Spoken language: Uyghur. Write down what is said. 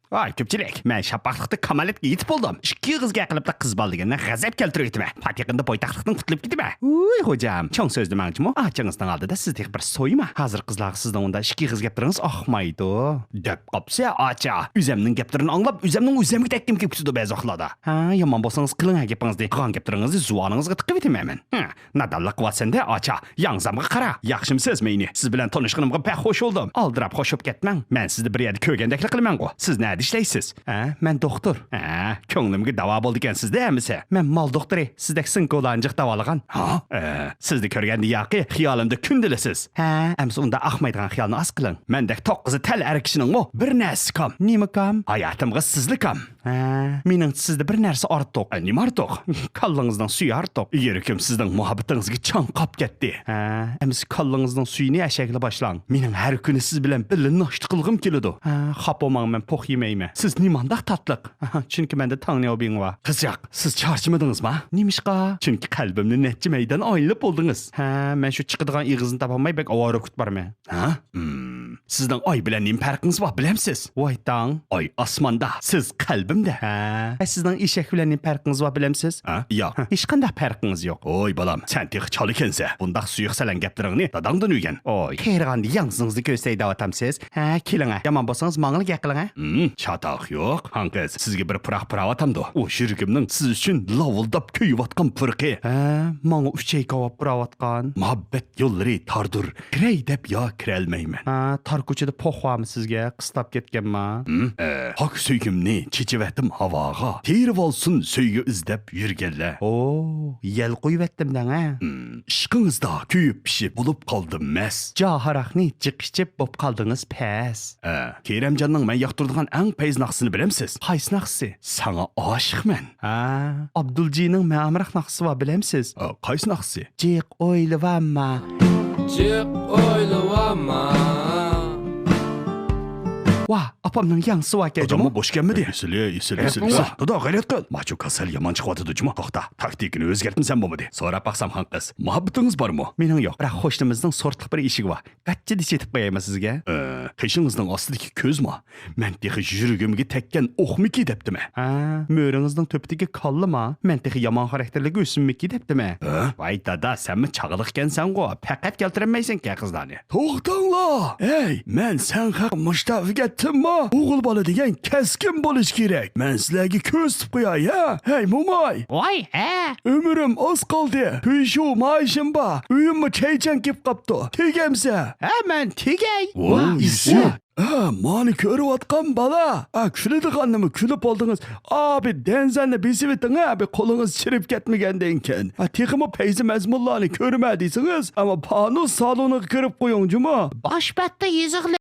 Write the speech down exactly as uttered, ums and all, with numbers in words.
ۋاي كۆپچىلىك، مەن شاپاقلىقتا كامالەتكە يېتىپ بولدۇم. ئىككى ئېغىز گەپ قىلىپلا قىز بالا دېگەندىن غەزەپ كەلتۈرۈۋېتىمەن. پات يېقىندا پايتەختلىقتىن قۇتۇلۇپ كېتىمەن. ۋۇي خوجام، چوڭ سۆزلىمەڭچىمۇ. ئاچىڭىزنىڭ ئالدىدا سىز تېخى بىر سويما. ھازىر قىزلارغا سىزنىڭ ئۇنداق ئىككى ئېغىز گەپلىرىڭىز ئاقمايدۇ. دەپ قاپسە ئاچا. ئۆزەمنىڭ گەپلىرىنى ئاڭلاپ، ئۆزەمنىڭ ئۆزەمگە تەگكۈم كېلىپ كېتىدۇ بەزى ۋاقىتلاردا. ھە، يامان بولسىڭىز قىلىڭ ھە گېپىڭىزنى. قىلغان گەپلىرىڭىزنى زۇۋانىڭىزغا تىقىۋېتىمەن مەن. ھە، نادانلىق قىلىۋاتىسەن-دە ئاچا. ياڭزامغا قارا. ياخشىمۇسىز مېنى؟ سىز بىلەن تونۇشقىنىمغا بەك خوش بولدۇم. ئالدىراپ خوش بولۇپ كەتمەڭ. مەن سىزنى بىر يەردە كۆرگەندەكلا قىلىمەنغۇ. سىز نەدە ئىشلەيسىز؟ ھە، مەن دوختۇر. ھە، كۆڭلۈمگە داۋا بولىدىكەنسىز-دە ھەممىسى. مەن مال دوختۇرى. سىزدەك سىڭكۇلارنى جىق داۋالىغان. ھا؟ ئە، سىزنى كۆرگەندىن ياقى خىيالىمدا كۈندىلا سىز. ھە، ئەمىسە ئۇنداق ئاقمايدىغان خىيالنى ئاز قىلىڭ. مەندەك توققۇزى تەل ئەر كىشىنىڭمۇ بىر نەرسىسى كام. نېمە كام؟ ھاياتىمغا سىزلا كام. ھە، مېنىڭچە سىزدە بىر نەرسە ئارتۇق. ئە، نېمە ئارتۇق؟ كاللىڭىزنىڭ سۈيى ئارتۇق. يۈرىكىم سىزنىڭ مۇھەببىتىڭىزگە چاڭقاپ كەتتى. ھە، ئەمىسە كاللىڭىزنىڭ سۈيىنى ئەشەگىلا باشلاڭ. مېنىڭ ھەر كۈنى سىز بىلەن بىللە ناشتا قىلغۇم كېلىدۇ. ھە، خاپا بولماڭ، مەن پوق يېمەيمەن. سىز نېمانداق تاتلىق. ئاھا، چۈنكى مەندە تاڭنياۋبىڭ بار. قىزچاق، سىز چارچىمىدىڭىزما؟ نېمىشقا؟ چۈنكى قەلبىمنى نەچچە مەيدان ئايلىنىپ بولدىڭىز. ھە، مەن شۇ چىقىدىغان ئېغىزنى تاپالماي بەك ئاۋارە كۈتۈپ بارىمەن. ھە؟ ھىم. سىزنىڭ ئاي بىلەن نېمە پەرقىڭىز بار، بىلەمسىز؟ ۋاي تاڭ. ئاي ئاسماندا، سىز قەلبىمدە. ھە. ئە، سىزنىڭ ئېشەك بىلەن نېمە پەرقىڭىز بار، بىلەمسىز؟ ھە؟ ياق. ھە، ھېچقانداق پەرقىڭىز يوق. ۋوي بالام، سەن تېخى چالا ئىكەنسەن. بۇنداق سۇيۇق سەلەڭ گەپلىرىڭنى داداڭدىن ئۆگەن. ۋوي. قېرىغاندا ياڭزىڭىزنى كۆرسەي دەۋاتامسىز؟ ھە، كېلىڭە. يامان بولسىڭىز ماڭىلا گەپ قىلىڭە. ھىم، چاتاق يوق. ھاڭ قىز، سىزگە بىر پۇراق پۇراۋاتامدۇ؟ ئۇ يۈرىكىمنىڭ سىز ئۈچۈن لاۋۇلداپ كۆيۈۋاتقان پۇرىقى. ھە، ماڭا ئۈچەي كاۋاپ پۇراۋاتقان. مۇھەببەت يوللىرى تاردۇر، كىرەي دەپ يا كىرەلمەيمەن. ھە، تار كوچىدا پوخ بارمۇ سىزگە؟ قىستاپ كەتكەنما؟ ھىم؟ ئە، پاك سۆيگۈمنى چېچىۋەتتىم ھاۋاغا. تېرىۋالسۇن سۆيگۈ ئىزدەپ يۈرگەنلەر. ئو، يەل قويۇۋەتتىم دەڭە. ھىم، ئىشقىڭىزدا كۆيۈپ پىشىپ بولۇپ قالدىم مەست. جا ھاراقنى جىق ئىچىپ بوپ قالدىڭىز پەس. ئە، كېرەمجاننىڭ مەن ياقتۇرىدىغان ئەڭ پەيز ناخشىسىنى بىلەمسىز؟ قايسى ناخشىسى؟ ساڭا ئاشىقمەن. ھە، ئابدۇلجىنىڭ مەن ئامراق ناخشىسى بار، بىلەمسىز؟ ئە، قايسى ناخشىسى؟ جىق ئويلىۋالما. جىق ئويلىۋالما. ۋاھ، ئاپامنىڭ ياڭزىسى باركەن جۇمۇ. ئاداممۇ بوش كەلمىدى. ئېسىلى، ئېسىلى، ئېسىلى. ۋاھ، دادا، غەيرەت قىل. ماچۇ كاسال يامان چىقىۋاتىدۇ جۇمۇ. توختا، تاكتىكىنى ئۆزگەرتمىسەم بولمىدى. سوراپ باقسام، خانقىز، مۇھەببىتىڭىز بارمۇ؟ مېنىڭ يوق، بىراق قوشنىمىزنىڭ سورتلۇق بىر ئېشىكى بار. گاچچىدا چېتىپ قويايمەن سىزگە. ئە، قېشىڭىزنىڭ ئاستىدىكى كۆزمۇ؟ مەن تېخى يۈرىكىمگە تەگكەن ئوقمىكى دەپتىمەن. ھە، مۈرىڭىزنىڭ تۆپىدىكى كاللىما؟ مەن تېخى يامان خاراكتېرلىك ئۆسۈممىكى دەپتىمەن. ھە؟ ۋاي دادا، سەنمۇ چاغلىق ئىكەنسەنغۇ، پەقەت كەلتۈرەلمەيسەنكەن قىزلارنى. توختاڭلار! ھەي، مەن سەن خەق مۇشتاق ئۆگەتتىممۇ؟ ئوغۇل بالا دېگەن كەسكىن بولۇش كېرەك. مەن سىلەرگە كۆرسىتىپ قوياي، ھە؟ ھەي، موماي! ۋاي، ھە! ئۆمرۈم ئاز قالدى. پۈيشۇ مائاشىم بار. ئۆيۈممۇ چەيچەن كېلىپ قاپتۇ. تېگەمسە؟ ھە، مەن تېگەي. ۋاي، ۋاي، ئىسسىق. ھە، مانا كۆرۈۋاتقان بالا. ئا، كۈلىدىغاننىمۇ كۈلۈپ بولدىڭىز. ئا، بىر دەنزەننى بېسىۋېتىڭ، ھە، بىر قولىڭىز چىرىپ كەتمىگەندىن كېيىن. ھە، تېخىمۇ پەيزى مەزمۇنلارنى كۆرىمەن دېسىڭىز، ئەمما پانۇس سالونىغا كىرىپ قويۇڭ جۇمۇ. باش بەتتە يېزىقلىق.